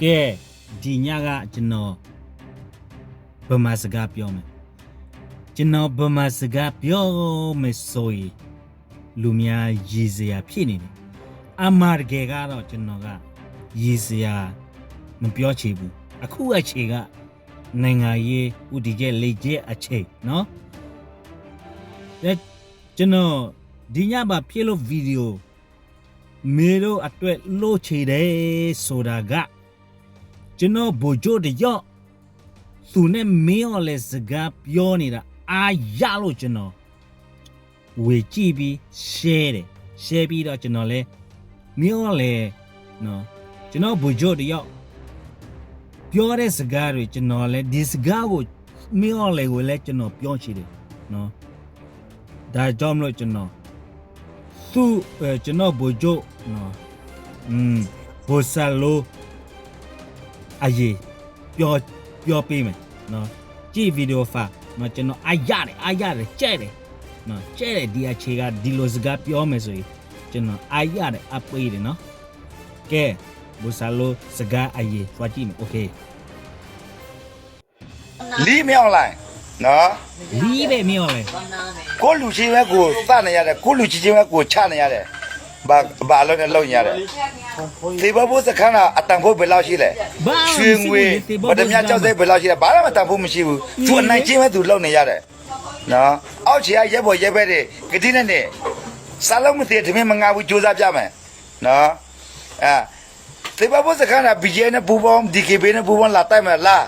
ကဲ, ဒီညါက ကျွန်တော် ဗမာစကားပြောမယ်. ကျွန်တော် ဗမာစကားပြောမယ်ဆိုရင် လူများရယ်စရာဖြစ်နေတယ်. အမှန်တကယ်ကတော့ ကျွန်တော်က ရယ်စရာမပြောချင်ဘူး. အခုအချိန်က နိုင်ငံရေးဦးတည်ချက် လက်ကျဲအချိန်နော်. ကျွန်တော် ဒီညဘာဖြစ်လို့ ဗီဒီယို မင်းတို့အတွက်လုပ်ချင်တယ်ဆိုတာက ကျွန်တော်ဗိုလ်ချုပ်တစ်ယောက် သူနဲ့မင်းအောင်လှိုင်စကားပြောနေတာ အားရလို့ကျွန်တော် ဝင်ကြည့်ပြီး share တယ်. share ပြီးတော့ကျွန်တော်လည်း မင်းအောင်လှိုင် နော် ကျွန်တော်ဗိုလ်ချုပ်တစ်ယောက် ပြောတဲ့စကားတွေ ကျွန်တော်လည်း ဒီစကားကို မင်းအောင်လှိုင်ကိုလည်း ကျွန်တော်ပြောချင်တယ်နော်. ဒါကြောင့်မလို့ ကျွန်တော် သူ့ အဲ ကျွန်တော်ဗိုလ်ချုပ်နော် อืม ဗိုလ်စလို အရင် ပြော ပြောပေးမယ်နော်. ကြည့်ဗီဒီယို file နော်. ကျွန်တော် အားရတယ် အားရတယ် ကြိုက်တယ်နော်. ကြိုက်တယ် ဒီအချိန်က ဒီလိုစကားပြောမယ်ဆိုရင် ကျွန်တော် အားရတယ် အားပေးတယ်နော်. ကဲ ဗိုလ်စလို စကားအရင် သွားကြည့်မယ်. OK. လံမင်းအောင်လှိုင် နော်. လံပဲ မင်းအောင်လှိုင်. ကိုယ့်လူချင်းပဲ ကိုယ်သတ်နေရတယ်, ကိုယ့်လူချင်းချင်းပဲ ကိုယ်ချနေရတယ်. ဘာ ဘာလို့နဲ့လုပ်နေရတယ်? သေဘိုးဘိုးစခန်းက အတန်ဖိုးဘယ်လောက်ရှိလဲ? ရွှေငွေ ပတ္တမြားကျောက်စိမ်း ဘယ်လောက်ရှိလဲ? ဘာမှတန်ဖိုးမရှိဘူး. သူအနိုင်ကျင့်ပဲ သူလုပ်နေရတယ်နော်. အောက်ခြေက ရဲဘော်ရဲဘက်တွေ ကတိနဲ့နေ စားလို့မသေ ထမင်းမငတ်ဘူး ကြိုးစားပြမယ်နော်. အဲ သေဘိုးဘိုးစခန်းက ဘီကဲနဲ့ပူးပေါင်း ဒီကဘီနဲ့ပူးပေါင်း လာတိုက်မယ်လား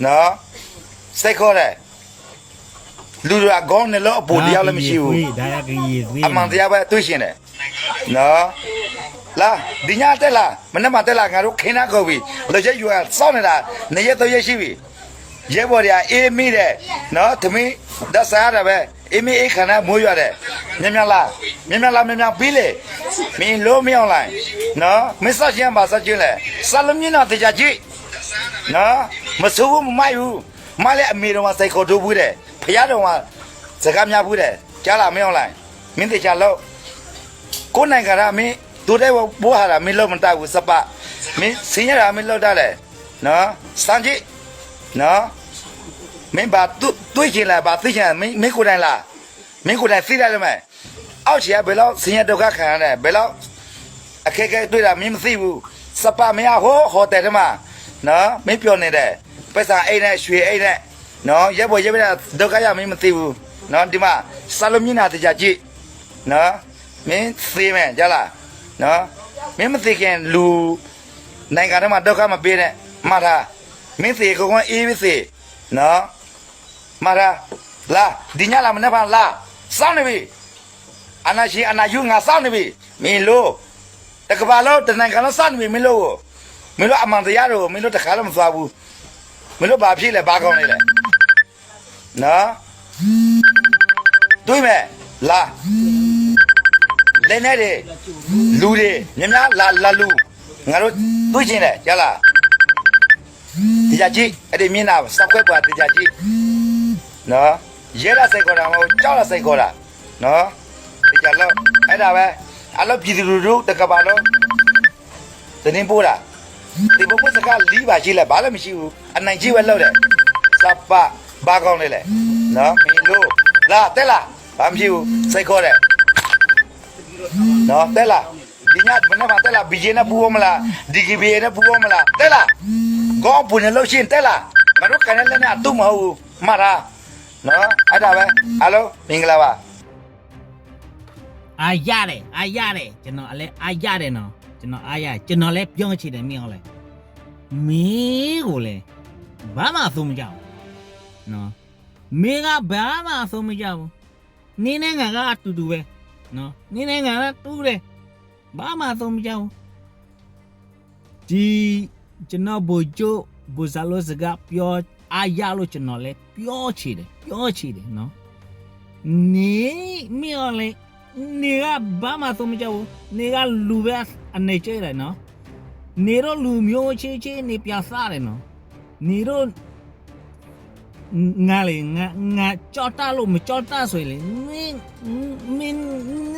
နော်. စိတ်ခေါ်တယ်. လူတွေက ခေါင်းနှစ်လုံးအပိုတယောက်လည်းမရှိဘူး. ဒါကရင်သွေး အမှန်တရားပဲ တွေ့ချင်တယ်နော်. လာ ဒီညတက်လာ မနက်မှတက်လာ ငါတို့ ခင်းနားကုန်ပြီ. လျှော်ချဲယွၤစောင့်နေတာ နှစ်ရက်သုံးရက်ရှိပြီ. ရဲဘော်တွေက အေးမီးတယ်နော်. ထမင်း ဓာတ်ဆားရတာပဲ အေးမီးအေးခါနား မိုးရွာတယ်. မြန်မြန်လာ မြန်မြန်လာ မြန်မြန်ပြေးလေ. မင်းလိုမင်းအောင်လှိုင်နော်. မင်းစောင့်ခြင်း ဘာစောင့်ခြင်းလဲ? စားလို့မျက်နှာသေချာကြည့်နော်. မဆိုးဘူး မမိုက်ဘူး. မိုက်လည်း အမေတော်မှာ စိန်ခေါ်ထိုးဖူးတယ်, ဘုရားတော်မှာ စကားများဖူးတယ်. ကြားလား မင်းအောင်လှိုင်? မင်းသေချာလုပ်. ကိုယ့်နိုင်ငံသား မင်း သူတို့ဘိုးဟာတာ မင်းလုပ်မတတ်ဘူး စပား. မင်း ဆင်းရဲတာ မင်းလုပ်တတ်တယ်နော်. စမ်းကြည့်နော်. မင်းဘာတွေးချင်လဲ ဘာသိချင်လဲ မင်း မင်းကိုယ်တိုင်လာ မင်းကိုယ်တိုင်သိတတ်လိမ့်မယ်. အောက်ခြေက ဘယ်လောက် ဆင်းရဲဒုက္ခခံရတယ်, ဘယ်လောက် အခက်အခဲတွေ့တာ မင်းမသိဘူး. စပား မင်းက ဟို ဟိုတယ်ထဲမှာနော် မင်းပျော်နေတယ်. ပိုက်ဆံအိတ်နဲ့ ရွှေအိတ်နဲ့နော် ရဲဘော်ရဲဘက် ဒုက္ခရောက် မင်းမသိဘူးနော်. ဒီမှာ စားလို့မျက်နှာသေချာကြည့်နော်. မင်းသေမယ် ကြားလားနော်. မင်းမသေခင် လူ နိုင်ငံထဲမှာ ဒုက္ခမပေးနဲ့ မှတ်ထား. မင်းသေ ကိုယ်က အေးပြီးသေနော်. မှတ်ထား. လာ ဒီညလာ မနက်ဖြန်လာ စောင့်နေပြီ. အာဏာရှင် အာဏာယူ ငါစောင့်နေပြီ. မင်းလို တစ်ကမ္ဘာလုံး တစ်နိုင်ငံလုံး စောင့်နေပြီ မင်းလိုကို. မင်းလို အမှန်တရားတွေကို မင်းလို တစ်ခါလည်း မသွားဘူး. မင်းလို ဘာဖြစ်လဲ ဘာကောင်တွေလဲနော်. တွေ့မယ် လာ. လက်နက်တွေ လူတွေ များများ လာ လာလူ. ငါတို့ တွေ့ချင်တယ် ကြားလား. သေချာကြည့် အဲ့ဒီမျက်နှာ စောင့်ကွဲပှာ် သေချာကြည့်နော်. ရဲတာ စိန်ခေါ်တာ မဟုတ် ကြောက်တာ စိန်ခေါ်တာနော်. သေချာလုပ် အဲ့ဒါပဲ. အားလုံး ပြည်သူလူထု တစ်ကမ္ဘာလုံး သတင်းပို့တာ. သေဘိုးဘိုးစခန်း လံ ဘာရှိလဲ? ဘာလည်းမရှိဘူး. အနိုင်ကျင့်ပဲလုပ်တယ်. စပား ဘာကောင်တွေလဲနော်. မင်းလို လာ တက်လာ. ဘာမရှိဘူး. စိတ်ခေါ်တယ်နော်. တက်လာ. ဒီည မနက်ဖြန် တက်လာ. ဘီကဲနဲ့ ပူးပေါင်းမလား. ဒီကဘီနဲ့ ပူးပေါင်းမလား. တက်လာ. ခေါင်းအပူနဲ့ လုပ်ချင် တက်လာ. ငါတို့ ကိုင်တဲ့လက်နက် အတုမဟုတ်ဘူး. မှတ်ထားနော်. အဲ့ဒါပဲ. အားလုံး မင်္ဂလာပါ. အားရတယ် အားရတယ် ကျွန်တော်လည်း အားရတယ်နော်. ကျွန်တော် အားရတယ် ကျွန်တော်လည်း ပြောချင်တယ် မင်းအောင်လှိုင် မင်းကိုလည်း ဘာမှ အသုံးမကျဘူးနော်. မင်းက ဘာမှ အသုံးမကျဘူး. နင်းနဲ့ငါက အတူတူပဲနော်. နင်းနဲ့ငါက တူတယ်. ဘာမှ အသုံးမကျဘူး. ဒီ ကျွန်တော် ဗိုလ်ချုပ် ဗိုလ်စလို စကားပြော အားရလို့ ကျွန်တော်လည်း ပြောချင်တယ် ပြောချင်တယ်နော်. နေ မင်းအောင်လှိုင် နေက ဘာမှ အသုံးမကျဘူး. နေက လူပဲ အနိုင်ကျင့်တယ်နော်. နေတို့ လူမျိုးချင်းချင်း နေပြဿနာတယ်နော်. နေတို့ ငါလေ ငါ ငါကြောက်တတ်လို့ မကြောက်တတ်ဆိုရင်လေ မင်း မင်း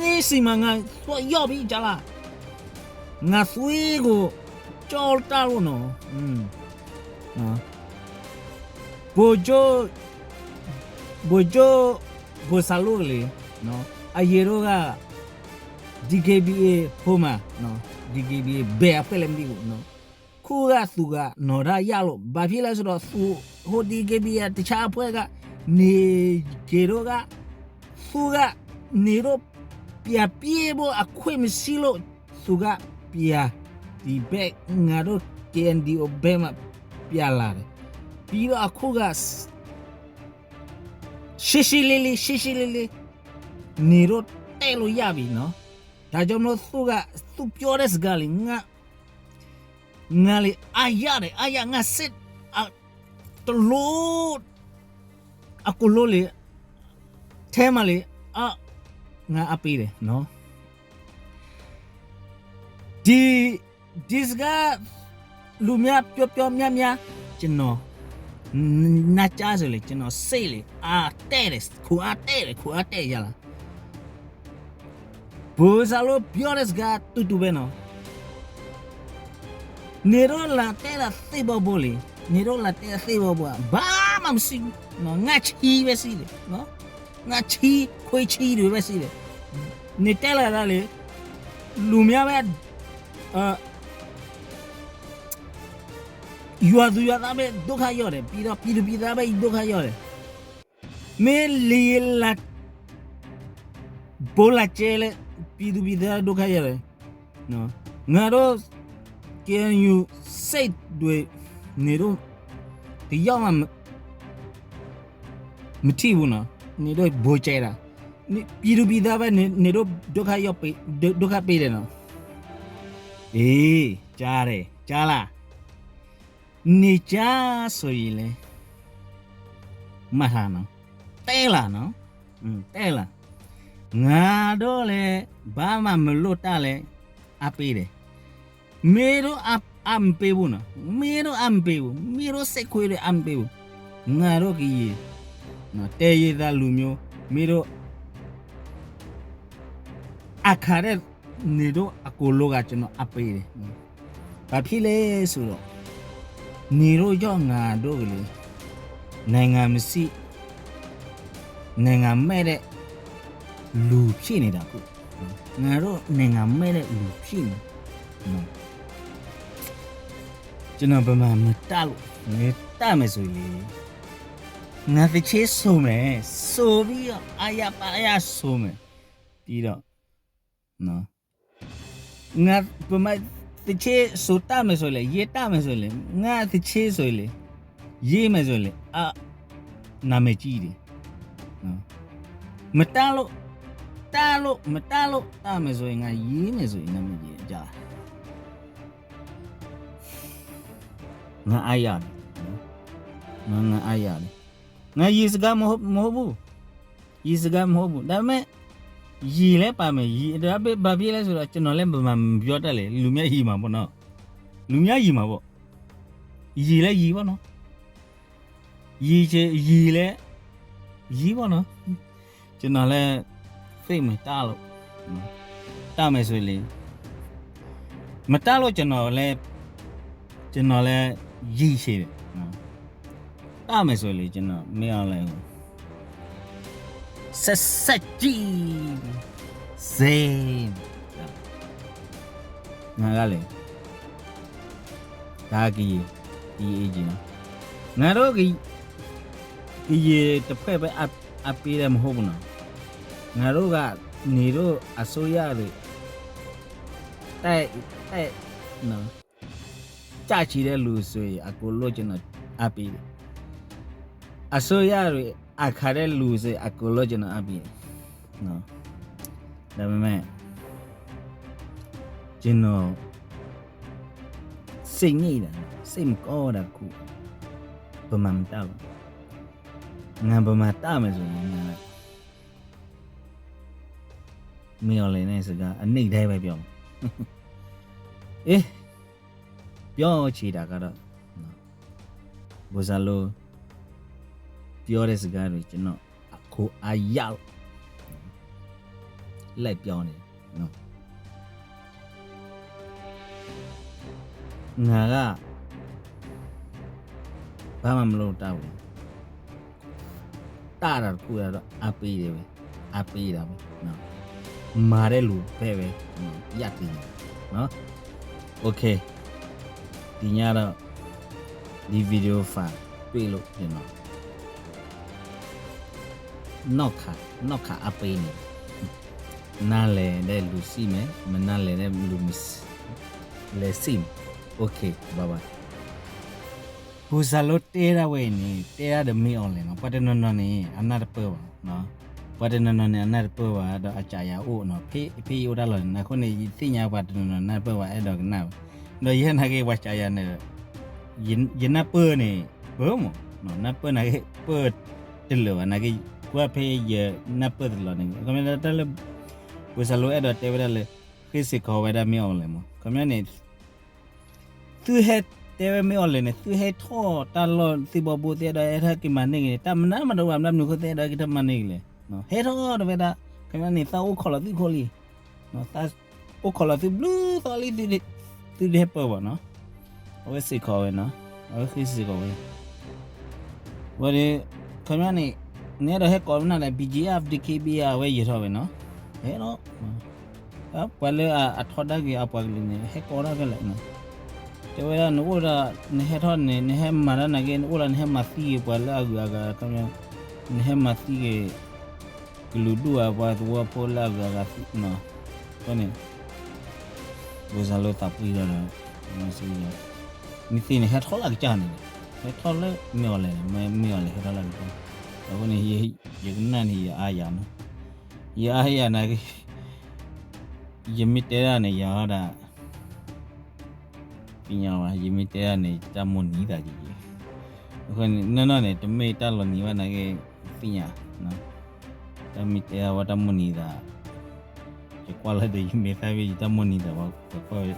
မင်းစီမှာ ငါသွေးရောက်ပြီ ကြားလား. ငါသွေးကို ကၠီတၢ်လိၣ်နီၤ, ဗိုလ်ချုပ် ဗိုလ်ချုပ် ဘိၣ်စၢ်လိၣ်လံ, အယံာ်ဒိၣ်ဂၤ DKBA ဖိမး, DKBA ဘဲအဖှဲၣ်လဲၣ်မံၤပူၤ, ခူၣ်ဂၤသူဂၤနီၢ်ဒၣ်ယၣ်လိာ်, ဘၣ်ဖဲလဲၣ်စ့ၢ်ဒီး သူဟိ DKBA တဆါအဖှဲၣ်ဂၤ, န့ၣ်က့ၤဒိၣ်ဂၤ, သူဂၤ, န့ၣ်ဒိၣ် ပျၢ်ပျဲဘိအခွဲးမဆံးလိာ်, သူဂၤပျၢ်, ဒ်ဘဲ ငါဒိၣ် KNDO ဘဲမး ပျၢ်လၢ်ဒီး, ပံၤဒီးအခူၣ်ဂၤ ရှဲရှဲလ့လ့ ရှဲရှဲလ့လ့, န့ၣ်ဒိၣ်တဲလိာ်ယၣ်ဘၣ်နီၤ, တၢ်ကၠီမ့ၢ်သူဂၤ, သူပျီတဲစှၤလံ, ငါလံ အါယၣ်ဒီး အါယၣ် ငါစ့ၢ်, တလိ အကိၣ်လိလံ, ထဲမးလံ, အ, ငါအပ့ၤဒီး, ဒ်, ဒ်စှၤ, လူၤမၠါပျီပျီမၠါမၠါ, ကနီၤ, နကၢ်စ့ၢ်လံ, ကနီၤစ့ၢ်လံ, အါတဲဒီး, ခိၣ်အါတဲဒီး, ခိၣ်အါတဲယၤလီၤ. ဘိၣ်စၢ်လိပျီတဲစှၤတူၢ်တူၢ်ဖဲနီၤ, န့ၣ်ဒိၣ်လၢတဲဒၣ်သ့ၣ်ဘီဘိလံ, န့ၣ်ဒိၣ်လၢတဲဒၣ်သ့ၣ်ဘီဘိ, ဘၣ်မၤမဆံး, ငါဆံးဝဲစ့ၢ်လံ, ငါဆံး, ခွဲးဆံးဒံးဝဲစ့ၢ်လံ, န့ၣ်တဲလၢဒၣ်လံ, လူၤမၠါဝဲ, ယွၤသူယွၤသးဘၣ်ဒိၣ်ခါယီၢ်ဒီး, ပံၤဒီးပံၤသူပံၤသးဘၣ်ဒိၣ်ခါယီၢ်ဒီး, မ့ၢ်လံလၢ ဘိလၢကဲလၢ ပံၤသူပံၤသးဒိၣ်ခါယီၢ်ဒီး, ငါဒိၣ် KNU စ့ၢ်ဒွဲၣ်, န့ၣ်ဒိၣ် တယီၣ်မး မထံၣ်ဘူးနီၤ, န့ၣ်ဒိၣ်ဘိကဲဒၣ်, ပံၤသူပံၤသးဘၣ်န့ၣ်ဒိၣ် ဒိၣ်ခါပ့ၤဒီးနီၤ, အ့, ကၢ်ဒီး ကၢ်လၢ် န့ၣ်ကၢ်ဆိၣ်ယံၤလဲၣ်, မၤထါနီၤ, တဲလၢ်နီၤ, တဲလၢ်, ငါဒိၣ်လဲၣ်, ဘၣ်မၤမလိၣ်တၢ်လဲၣ်, အပ့ၤဒီး, မ့ၢ်ဒိၣ်အမ့ၢ်ပ့ၤဘူးနီၤ, မ့ၢ်ဒိၣ်အမ့ၢ်ပ့ၤဘူး, မ့ၢ်ဒိၣ်စ့ၢ်ခွဲးဒီးအမ့ၢ်ပ့ၤဘူး, ငါဒိၣ်ကယံာ်, တဲယံာ်သးလူၤမၠိ, မ့ၢ်ဒိၣ် အခါဒဲး န့ၣ်ဒိၣ်အကိၣ်လိဂၤ ကနီၤအပ့ၤဒီး, ဘၣ်ဖဲလဲၣ်စ့ၢ်ဒီး, န့ၣ်ဒိၣ်ယီၢ်ငါဒိၣ်ကလံၤ, နံၤဂၤမစံး, နံၤဂၤမဲာ်ဒဲး, လူၤဖံးန့ၣ်တၢ်ကူၣ်, နံၤဒိၣ်နံၤဂၤမဲာ်ဒဲးလူၤဖံးန့ၣ်, ကနီၤပမၤမတၢ်လိာ်, မ့ၢ်တၢ်မဲာ်ဆိၣ်လံ, နသဆ့ဆိၣ်မဲာ်, ဆိၣ်ဘံအါယၢ်ပၢ်ယၢ်ဆိၣ်မဲာ်, ဒီး ပမၤသဆ့ဆိၣ်တၢ်မဲာ်ဆိၣ်လဲၣ်, ယ့တၢ်မဲာ်ဆိၣ်လဲၣ်, နသဆ့ဆိၣ်လဲၣ်, ယ့မဲာ်ဆိၣ်လဲၣ်, အ, နမဲာ်ကံဒံး, မတၢ်လိာ်, တၢ်လိာ်, မတၢ်လိာ်, တၢ်မဲာ်ဆိၣ်အံၤ နယ့မဲာ်ဆိၣ်အံၤ နမဲာ်ကံ, နအါယၤ, နအါယၤ, နယံာ်စှၤမဟိဘူး, ယံာ်စှၤမဟိဘူး, ဒါပေမဲ့, ယံာ်လဲၣ်ပာ်မ့ၢ်ယံာ်, ဘၣ်ဖဲလဲၣ်စ့ၢ်ဒီး ကနီၤလဲၣ်ပမၤပျီတၢ်လဲၣ်, လူၤမၠါယံာ်မးဘၣ်နီၤ, လူၤမၠါယံာ်မးဘၣ်, ယံာ်လဲၣ်ယံာ်ဘၣ်နီၤ, ယံာ်လဲၣ်, ယံာ်ဘၣ်နီၤ, ကနီၤလဲၣ်, သ့ၣ်မ့ၢ်တၢ်လိာ်, တၢ်မဲာ်ဆိၣ်လံ, မတၢ်လိာ်ကနီၤလဲၣ်, ကနီၤလဲၣ်, ယံာ်ဆံးဒီး, တၢ်မဲာ်ဆိၣ်လံ ကနီၤမ့ၢ်အီၤလဲၣ်, စဲးစဲးကံ, စဲး, နဂၤလဲၣ်, တၢ်ကယံာ်, ကယံာ်အ့ၣ်ကံနီၤ, နဒိၣ် ကယံာ်တဖျၢၣ်ဖဲအပ့ၤဒီးမဟိဘူးနီၤ, နဒိၣ်ဂၤန့ၣ်ဒိၣ်အစိုးရဒီး တၢ်, တၢ်, ကၢ်ဆံးဒီးလူၤစိၤအံၤ အကိၣ်လိကနီၤအပ့ၤဒီး, အစိုးရဒီး အခါဒီးလူၤစိၤအကိၣ်လိကနီၤအပ့ၤဒီး, ဒါပေမဲ့, ကနီၤ စိတ်ညစ်တာ, စိတ်မကောင်းတာတစ်ခု, ပမၤမတၢ်ဘၣ်, နပမၤတၢ်မဲာ်ဆိၣ်န့ၣ်, မ့ၢ်အီၤလဲၣ်န့ၣ်စကား အနံၣ်ထဲပဲပြော, အေး, ပြောချင်တာကတော့, ဘိၣ်စၢ်လိ ပြောတဲ့စကားတွေ ကျွန်တော် အခုအရလို့ လိုက်ပြောနေတယ်နော်. နၤဂၤ ဘၣ်မၤမလိတၢ်ဝဲ တၢ်တခူၣ်ဒၣ်ဒီး အါပ့ၤဒၣ်ဝဲ, အါပ့ၤဒၣ်ဝဲ, မၤဒဲးလူၤဖဲဝဲ, ယၣ်တံၢ်န့ၣ်, သ့ၣ်ညါဒီး ဒ် video file တွ့ၣ်လိာ်န့ၣ်လီၤ. နီၢ်ခး, နီၢ်ခးအါပ့ၤန့ၣ်, နၤလဲၤဒဲးလူၤစံၣ်မဲာ်, မ့ၢ်နၤလဲၤဒဲးလူၤ လဲၤစံၣ်မဲာ်, ဘၣ်ဘၣ်. ပူၤစၢ်လိတဲဒၣ်ဝဲအံၤန့ၣ် တဲဒၣ်ဒီးမ့ၢ်အီၤလဲၣ်နီၤ, ပှၤတနီၤနီၤန့ၣ် အနၢ်တပၢၢ်ဘၣ်, ပှၤတနီၤနီၤန့ၣ် အနၢ်တပၢၢ်ဘၣ် ဒီးအစံးယၤအိၣ်နီၤ, ဖဲယအိၣ်တၢ်လီၢ်န့ၣ် အဃိန့ၣ် ယသ့ၣ်ညါပှၤတနီၤနီၤနၢ်တပၢၢ်ဘၣ် အဲၣ်ဒိးကနၣ်ဝဲ, ဒီးယဲနာ်က့ ပှၤစံးယၤန့ၣ် ယနၢ်ပၢၢ်န့ၣ် ပၢၢ်မး, နၢ်ပၢၢ်နာ်က့ ပၢၢ်တလၢာ်ဘၣ်နာ်က့, ကွၢ်ဖဲယနၢ်ပၢၢ်တလီၤန့ၣ် ခီပညီတၢ်လၢ ပူၤစၢ်လိအဲၣ်ဒိးတဲဝဲဒၣ်လၢ ဃ့စ့ၢ်ကီးဝဲဒၣ်မ့ၢ်အီၤလဲၣ်မး, ခီပညီန့ၣ် သုဟဲတဲဝဲမ့ၢ်အီၤလဲၣ်န့ၣ် သုဟဲထီၣ်တၢ်လီၢ်သ့ၣ်ဘီဘိသ့ၣ်အဲၣ်ဒိးဟဲထီၣ်က့ၤမၤန့ၢ်က့ၤန့ၣ် တၢ်မနုၤမတၤတအိၣ်ဘၣ်, မနုၤဃိသ့ၣ်အဲၣ်ဒိးက့ၤထီၣ်မၤန့ၢ်က့ၤလဲၣ်, ဟဲထီၣ်တဝဲဒၣ်, ခီပညီန့ၣ် သးအိၣ်ခိးလီၤသုခိၣ်လံ, သးအိၣ်ခိးလီၤသုဘျုးသီလံ, သုတဟဲပၢၢ်ဘၣ်နီၤ, အဝဲစ့ၢ်ကီးဝဲနီၤ, အဝဲဃ့စ့ၢ်ကီးဝဲ ဝဲဒၣ်, ခီပညီန့ၣ် နအဲၣ်ဒိးဟဲကိးမနုၤလဲၣ် BGF DKBA အဝဲယံာ်ထီၣ်ဝဲနီၤ, ဟဲလီၤ, ပှၤလၢအထီဒါက့ၤအပှၤကလုာ်န့ၣ် ဟဲကိးဒၣ်ခဲလၢာ်နီၤ, တဲဝဲဒၣ်နအိၣ်ဒီး နဟဲထီၣ်န့ၣ် နဟဲမၤတၢ်နာ်က့ နအိၣ်လၢနဟဲမၤသံက့ၤပှၤလၢအဂုၤအဂၤ, ခီပညီ နဟဲမၤသံက့ၤ ကလုာ်ဒူၣ်အပှၤသဝီဖိလၢအဂုၤအဂၤသံနီၤ, အဃိန့ၣ် ပူၤစၢ်လိသးပှံၢ်ဒီး မ့ၢ်သ့ၣ်န့ၣ် ဟဲထီၣ်လၢကစၢ်န့ၣ်, ဟဲထီၣ်လၢမ့ၢ်အီၤလဲၣ်, မ့ၢ်အီၤလဲၣ်ဟဲထီၣ်လၢကစၢ်, အဃိန့ၣ် ယကနၣ်န့ၣ် ယအါယၤနီၤ, ယအါယၤနာ်က့ ယမ့ၢ်တဲဒၣ်န့ၣ် ယၤဟီဒၣ် သ့ၣ်ညါဝဲ ယမ့ၢ်တဲဒၣ်န့ၣ် ယတၢ်မိၣ်နံၤသးက့ၤက့ၤ, အဃိန့ၣ် နီၢ်နီၢ်န့ၣ် တမ့ၢ်တၢ်လီၤနံၤဘၣ်နာ်က့ သ့ၣ်ညါ, တၢ်မ့ၢ်တဲဒၣ်ဝဲတၢ်မိၣ်နံၤသး, ယကွၢ်လၢဒီးယမဲာ်သၣ်ဖဲယတၢ်မိၣ်နံၤသး ပှၤကွၢ်ဝဲ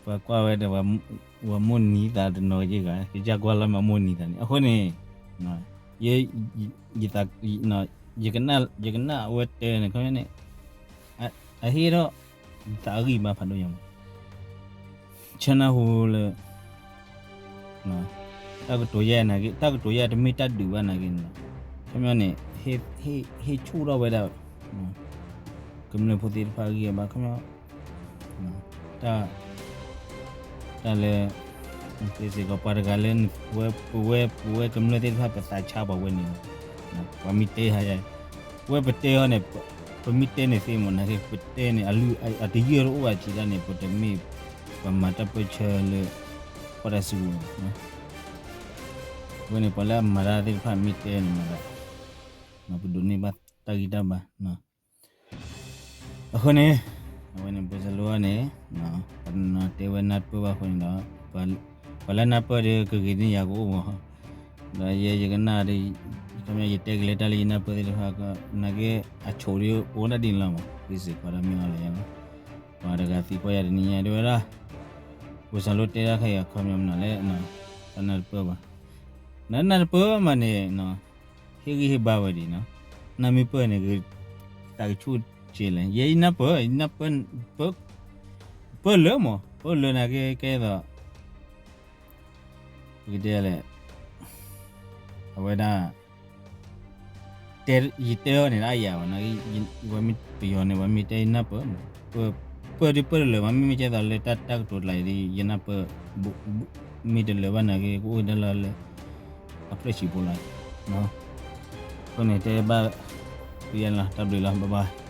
ပှၤကွၢ်ဝဲဒီး ပှၤမိၣ်နံၤသးတနီၤက့ၤဂၤ ကစၢ်ကွၢ်လၢမၤမိၣ်နံၤသးန့ၣ် အဃိန့ၣ် ယ ယ ယကနၣ်အဝဲတဲန့ၣ် ခီပညီန့ၣ် အဟ့ၣ်ထီၣ် ယသးအဂံၢ်ဘါဖးဒိၣ်ညါမး ဆၢနၢ်ဟူလၢ တၢ်ကတိၤယဲၢ်နာ်က့ တၢ်ကတိၤယဲၢ်တမ့ၢ်တၢ်ဒုးဘၣ်နာ်က့န့ၣ် ခီပညီန့ၣ် ဟ့ၣ်ဆူၣ်ထီၣ်ဝဲဒၣ် ကမျၢၢ်ဖိသ့ၣ်တဖၣ်အဂံၢ်အဘါ ခီပညီ တၢ် တၢ်လၢ သ့စ့ၢ်ကီးပှၤတဂၤလၢ ပဝဲ ပဝဲကမျၢၢ်သ့ၣ်တဖၣ် ပသးဆါပှၤဝဲန့ၣ် ပှၤမ့ၢ်တဲ ပဝဲပတဲအီၤန့ၣ် ပမ့ၢ်တဲန့ၣ်သ့မး နာ်က့ ပတဲန့ၣ် အလုၢ်အတယၢၢ်တအိၣ်ဘၣ်ထံးဒၣ်န့ၣ် ပတမ့ၢ် ပမၤတၢ်ပၢၢ်ဆၢလၢ ဖီၣ်တၢ်စုပူၤ အဝဲန့ၣ် ပှၤလၢအမၤတၢ်သ့ၣ်တဖၣ်မ့ၢ်တဲန့ၣ်မးဒီး ပဒိးန့ၢ်ဘၣ်တၢ်ဂံၢ်တၢ်ဘါ အဃိန့ၣ် အဝဲန့ၣ် ပစလိန့ၣ် ပတဲဝဲနၢ်တပၢၢ်ဘၣ်အဃိန့ၣ်ဒီး ပှၤလၢနၢ်ပၢၢ်ဒီးကဂ့ၤန့ၢ်ယၤကအိၣ်မး ဒီးယဲယကနၣ်ဒီး ခီပညီယတဲက့ၤလၢတၢ်လၢယနၢ်ပၢၢ်သ့ၣ်တဖၣ် နာ်က့ အဆိးဒီးအိၣ်ဒၣ်ဒ်န့ၣ်လီၤမး သ့စ့ၢ်ကီးဒီးမ့ၢ်အီၤလၢယၤလီၤ ပှၤတဂၤသံကွၢ်ယၤတနံၤညါတဲဝဲဒၣ် ပစလိတဲဒၣ်ခဲအံၤအခီပညီမနုၤလဲၣ် တၢ်နၢ်တပၢၢ်ဘၣ် နနၢ်တပၢၢ်ဘၣ်မးန့ၣ် ဟ့ၣ်ဂံၢ်ဟ့ၣ်ဘါဝဲဒ်နီၤ နၢ်မ့ၢ်ပၢၢ်န့ၣ် သးကဆူၣ်က့ၤလဲၣ် ယဲယနၢ်ပၢၢ် ယနၢ်ပၢၢ် ပၢၢ်လၢမး ပၢၢ်လၢနာ်က့ကဲသိး ပကတဲလဲၣ် အဝဲဒၣ် တဲ ယတဲအီၤန့ၣ် အါယၤဘၣ် နာ်က့ ဝဲမ့ၢ်ပယီၤန့ၣ် ဝဲမ့ၢ်တဲယနၢ်ပၢၢ် ပၢၢ်ဒ်ပၢၢ်တလၢာ်ဘၣ် မ့မ့ၢ်ကဲသိးလၢတၢ်တၢ်ကတိၤတကျါအံၤဒ် ယနၢ်ပၢၢ် မ့ၢ်တလၢာ်ဘၣ်နာ်က့ ကအိၣ်ဒၣ်လၢ အဖျၢၣ်ဆံးဖိလီၤ အဃိန့ၣ်တဲဘၣ် ပယဲလီၤ တၢ်ဘျုးလီၤ bye bye